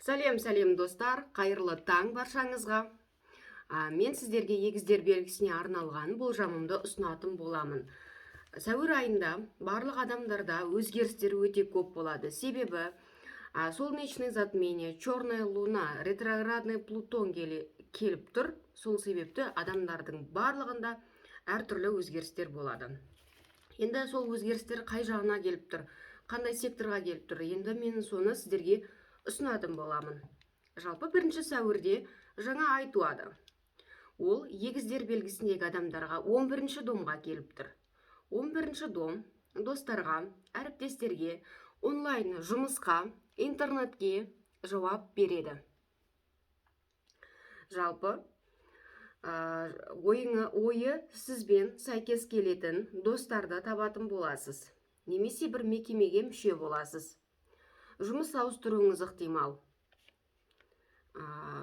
Сәлем, сәлем, достар! Қайырлы таң баршаңызға! Мен сіздерге егіздер белгісіне арналған болжамымды ұсынатын боламын. Сәуір айында барлық адамдарда өзгерістер өте көп болады. Себебі солнечный затмение, черная луна, ретроградный Плутон келіп тұр. Сол себепті адамдардың барлығында әртүрлі өзгерістер болады. Енді сол өзгерістер қай жағына келіп тұр, қандай секторға келіп тұр, енді мен соны сіздерге ұсынатын боламын. Жалпы, 1 сәуірде жаңа ай туады. Ол егіздер белгісіндегі адамдарға 11 домға келіп тұр. 11 дом достарға, әріптестерге, онлайн жұмысқа, интернетке жауап береді. Жалпы, ойы сізбен сәйкес келетін достарды табатын боласыз немесе бір мекемеге мүше боласыз. Жұмыс ауыстыруыңыз ықтимал.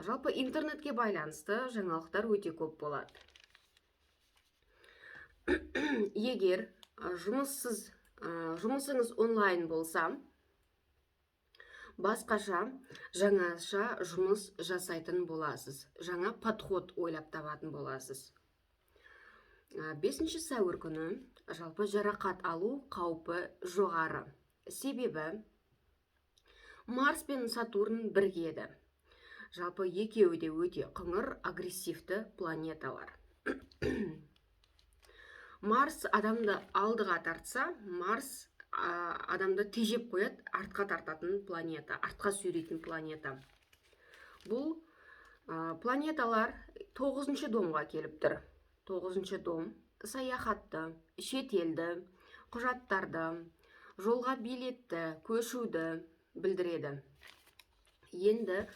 Жалпы, интернетке байланысты жаңалықтар өте көп болады. Егер жұмысыңыз онлайн болса, басқаша, жаңаша жұмыс жасайтын боласыз, жаңа подход ойлап табатын боласыз. 5 сәуір күні жалпы жарақат алу қаупі жоғары, себебі Марс пен Сатурн біргеді. Жалпы, екеуі де өте қыңыр, агрессивті планеталар. Марс адамды алдыға тартса, Марс адамды тежеп қояды, артқа тартатын планета, артқа сүйрейтін планета. Бұл планеталар тоғызыншы домға келіп тұр. Тоғызыншы дом саяхатты, шетелді, құжаттарды, жолға билетті, көшуді білдіреді. Енді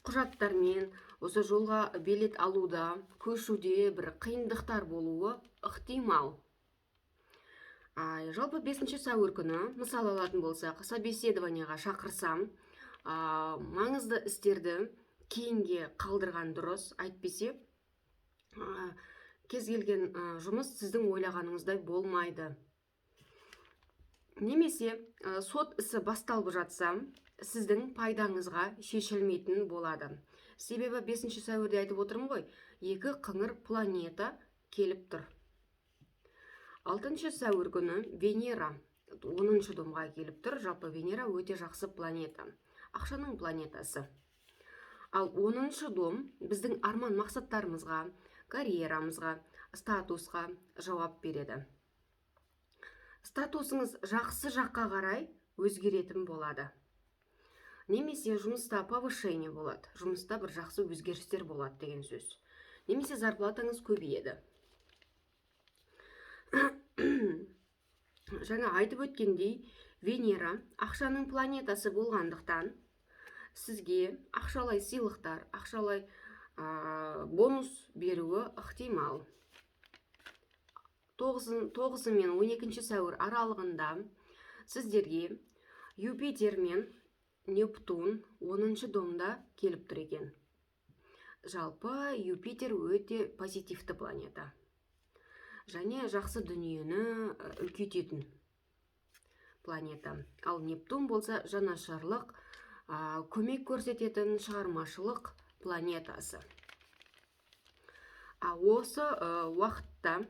құжаттармен, осы жолға билет алуда, көшуде бір қиындықтар болуы ықтимал. Жалпы, 5 сәуір күні, мысал алатын болсақ, собеседование ға шақырсам, маңызды істерді кейінге қалдырған дұрыс. Әйтпесе кез келген жұмыс сіздің ойлағаныңыздай болмайды. Немесе сот ісі басталып жатса, сіздің пайдаңызға шешілмейтін болады. Себебі 5 сәуірде, айтып отырмын ғой, екі қыңыр планета келіп тұр. 6 сәуір күні Венера 10-шы домға келіп тұр. Жалпы, Венера өте жақсы планета, ақшаның планетасы. Ал 10-шы дом біздің арман мақсаттарымызға, карьерамызға, статусқа жауап береді. Статусыңыз жақсы жаққа қарай өзгеретін болады немесе жұмыста повышение болады, жұмыста бір жақсы өзгерістер болады деген сөз, немесе зарплата ңыз көбейеді. Жаңа айтып өткендей, Венера ақшаның планетасы болғандықтан, сізге ақшалай сыйлықтар, ақшалай бонус беруі ықтимал. 9 мен 12 сәуір аралығында сіздерге Юпитер мен Нептун 10-шы домда келіп тұр екен. Жалпы, Юпитер өте позитивті планета және жақсы дүниені үлкейтетін планета. Ал Нептун болса жанашырлық, көмек көрсететін, шығармашылық планетасы. А осы уақытта,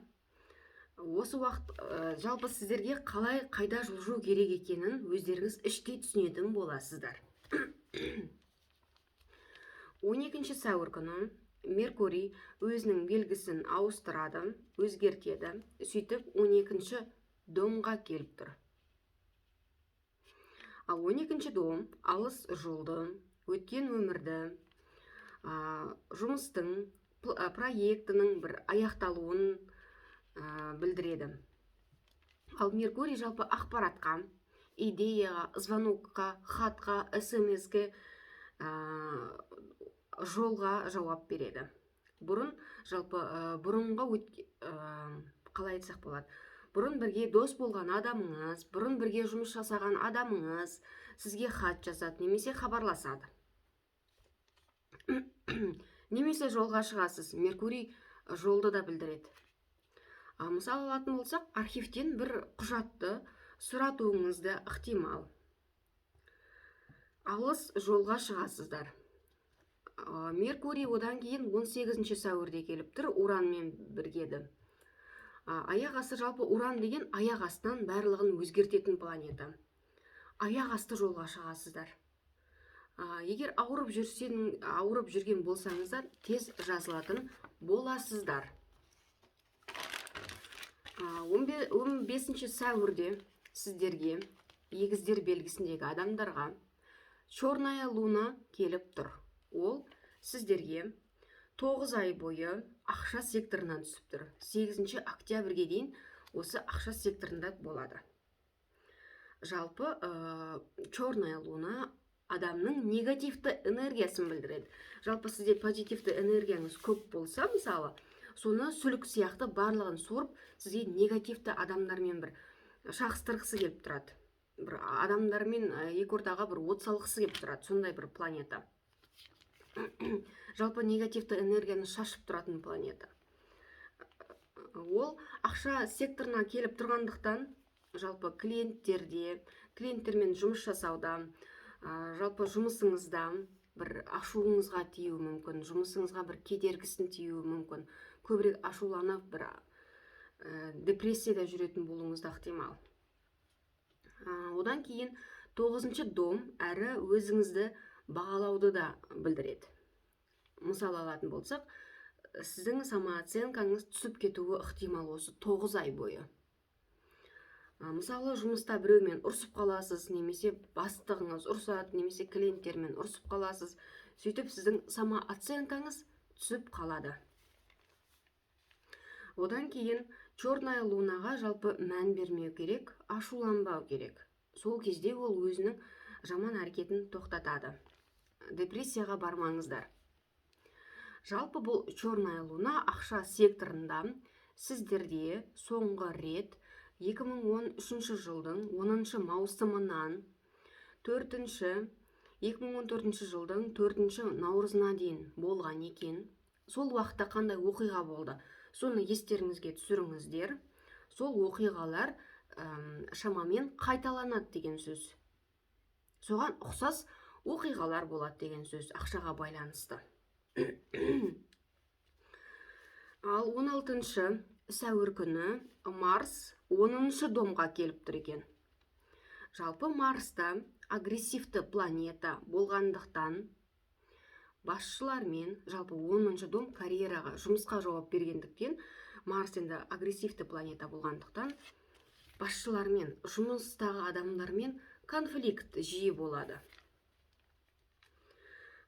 осы уақыт, жалпы, сіздерге қалай, қайда жылжу керек екенін өздеріңіз іштей түсінетін боласыздар. 12 сәуір күні Меркурий өзінің белгісін ауыстырады, өзгертеді. Сөйтіп 12 домға келіп тұр. Ал 12 дом алыс жолды, өткен өмірді, жұмыстың, проектінің бір аяқталуын білдіреді. Ал Меркурий жалпы ақпаратқа, идеяға, звонок қа, хатқа, СМС-ке, жолға жауап береді. Бұрын, жалпы, бұрынғы, қалай айтсақ болады, бұрын бірге дос болған адамыңыз, бұрын бірге жұмыс жасаған адамыңыз сізге хат жазады немесе хабарласады. Немесе жолға шығасыз. Меркурий жолды да білдіреді. Мысал алатын болсақ, архивтен бір құжатты сұратуыңыз да ықтимал. Алыс жолға шығасыздар. Меркурий одан кейін 18 сәуірде келіп тұр, Уранмен біргеді. Аяқ асты, жалпы Уран деген аяқ астынан барлығын өзгертетін планета. Аяқ асты жолға шығасыздар. Егер ауырып жүрген болсаңыздар, тез жазылатын боласыздар. 15 сәуірде сіздерге, егіздер белгісіндегі адамдарға, черная луна келіп тұр. Ол сіздерге 9 ай бойы ақша секторынан түсіп тұр. 8 октябрьге дейін осы ақша секторында болады. Жалпы черная луна адамның негативті энергиясын білдіреді. Жалпы сізде позитивті энергияңыз көп болса, мысалы, соны сүлік сияқты барлығын сорып, сізге негативті адамдармен бір шағыстырғысы келіп тұрады. Бір адамдармен екі ортаға бір от салғысы келіп тұрады, сондай бір планета. Жалпы негативті энергияны шашып тұратын планета. Ол ақша секторына келіп тұрғандықтан, жалпы клиенттермен жұмыс жасауда, жалпы жұмысыңызда бір ашуыңызға тиюі мүмкін, жұмысыңызға бір кедергісін тиюі мүмкін. Көбірек ашуланып, бір депрессияда жүретін болуыңыз да ықтимал. Одан кейін 9-шы дом әрі өзіңізді бағалауды да білдіреді. Мысал алатын болсақ, сіздің самооценкаңыз түсіп кетуі ықтимал осы 9 ай бойы. Мысалы, жұмыста біреумен ұрсып қаласыз, немесе бастығыңыз ұрсады, немесе клиенттермен ұрсып қаласыз. Сөйтіп сіздің самооценкаңыз түсіп қалады. Одан кейін черная лунаға жалпы мән бермеу керек, ашуланбау керек. Сол кезде ол өзінің жаман әрекетін тоқтатады. Депрессияға бармаңыздар. Жалпы бұл черная луна ақша секторында сіздерде соңғы рет 2013 жылдың 10 маусымынан 4 2014 жылдың 4 наурызына дейін болған екен. Сол уақытта қандай оқиға болды? Соны естеріңізге түсіріңіздер. Сол оқиғалар шамамен қайталанады деген сөз. Соған ұқсас оқиғалар болады деген сөз ақшаға байланысты. Ал 16 сәуір күні Марс 10 домға келіп тұр екен. Жалпы Марста агрессивті планета болғандықтан, басшылармен, жалпы 10 дом карьераға, жұмысқа жауап бергендіктен, Марс енді агрессивті планета болғандықтан, басшылармен, жұмыстағы адамдармен конфликт жиі болады.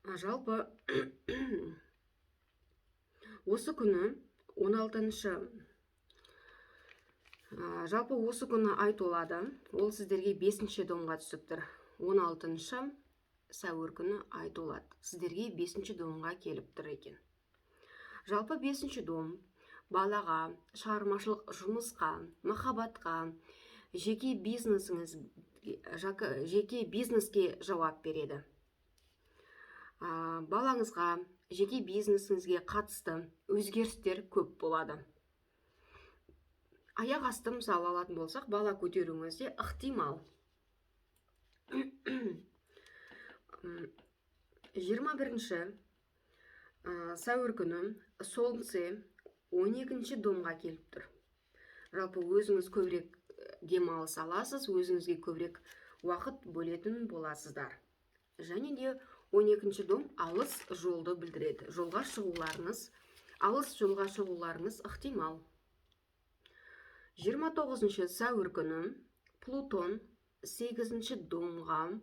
Жалпы осы күні 16-шы, жалпы осы күні ай толады. Ол сіздерге 5 домға түсіп тұр. 16 сәуір күні ай толады. Сіздерге 5 домға келіп тұр екен. Жалпы 5 дом балаға, шығармашылық жұмысқа, махаббатқа, жеке бизнесіңіз, жеке бизнеске жауап береді. Балаңызға, жеке бизнесіңізге қатысты өзгерістер көп болады. Аяқ асты мысал алатын болсақ, бала көтеруіңіз де ықтимал. 21 сәуір күні Солнце 12 домға келіп тұр. Жалпы өзіңіз көбірек демалыс аласыз, өзіңізге көбірек уақыт бөлетін боласыздар. Және де 12 дом алыс жолды білдіреді. Жолға шығуларыңыз, алыс жолға шығуларыңыз ықтимал. 29 сәуір күні Плутон 8 домға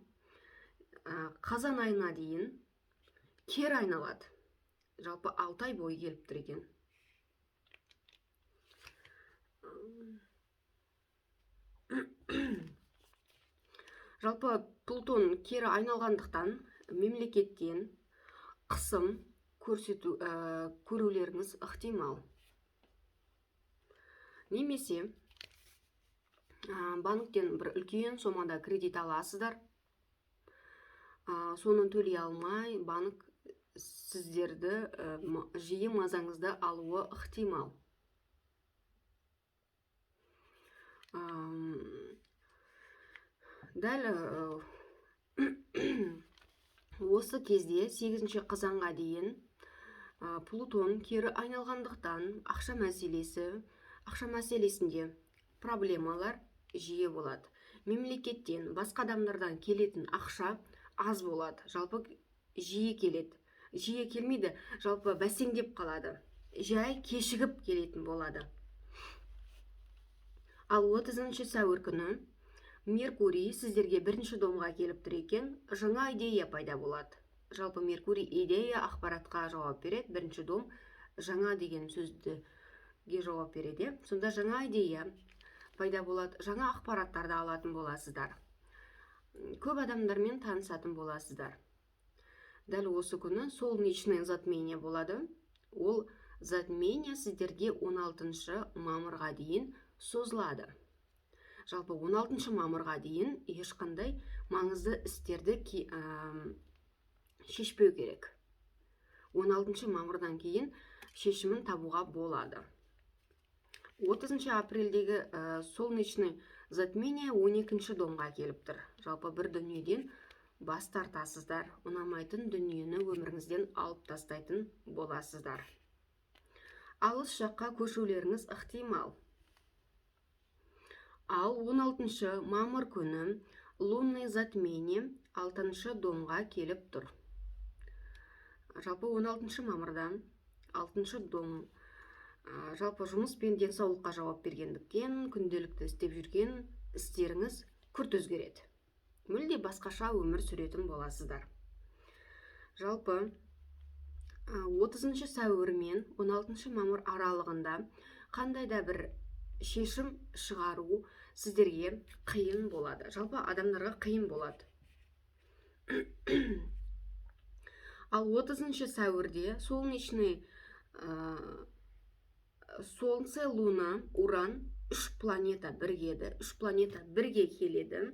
қазан айына дейін кері айналады. Жалпы 6 ай бойы келіп тұр екен. Жалпы Плутон кері айналғандықтан мемлекеттен қысым көрсету, көрулеріңіз ықтимал. Немесе банктен бір үлкен сомада кредит аласыздар. Соны төлей алмай, банк сіздерді жиі мазаңызды алуы ықтимал. Дәл Осы кезде 8 қазанға дейін Плутон кері айналғандықтан, ақша мәселесінде проблемалар жиі болады. Мемлекеттен, басқа адамдардан келетін ақша аз болады. Жалпы жиі келеді, жиі келмейді, жалпы бәсеңдеп қалады, жай кешігіп келетін болады. Ал 30 сәуір күні Меркурий сіздерге бірінші домға келіп тұр екен, жаңа идея пайда болады. Жалпы Меркурий идея, ақпаратқа жауап береді. Бірінші дом жаңа деген сөздіге жауап береді. Сонда жаңа идея пайда болады, жаңа ақпараттарды алатын боласыздар, көп адамдармен танысатын боласыздар. Дәл осы күні солнечное затмение болады. Ол затмение сіздерге 16 мамырға дейін созылады. Жалпы 16 мамырға дейін ешқандай маңызды істерді шешпеу керек. 16 мамырдан кейін шешімін табуға болады. 30 апрельдегі солнечный затмение 12 домға келіп тұр. Жалпы бір дүниеден бас тартасыздар, ұнамайтын дүниені өміріңізден алып тастайтын боласыздар. Алыс жаққа көшулеріңіз ықтимал. Ал 16 мамыр күні лунный затмение 6 домға келіп тұр. Жалпы 16 мамырда 6 дом жалпы жұмыс пен денсаулыққа жауап бергендіктен, күнделікті істеп жүрген істеріңіз күрт өзгереді, мүлде басқаша өмір сүретін боласыздар. Жалпы 30 сәуір мен 16 мамыр аралығында қандай да бір шешім шығару сіздерге қиын болады, жалпы адамдарға қиын болады. Ал 30 сәуірде солнечный Солнце, Луна, Уран, үш планета біргеді, үш планета бірге келеді.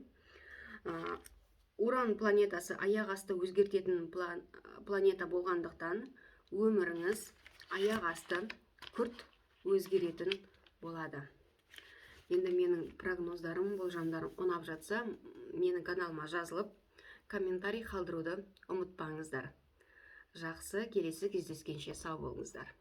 Уран планетасы аяқ асты өзгертетін планета болғандықтан, өміріңіз аяқ асты күрт өзгеретін болады. Енді менің прогноздарым, болжамдарым ұнап жатса, менің каналыма жазылып, комментарий қалдыруды ұмытпаңыздар. Жақсы, келесі кездескенше сау болыңыздар.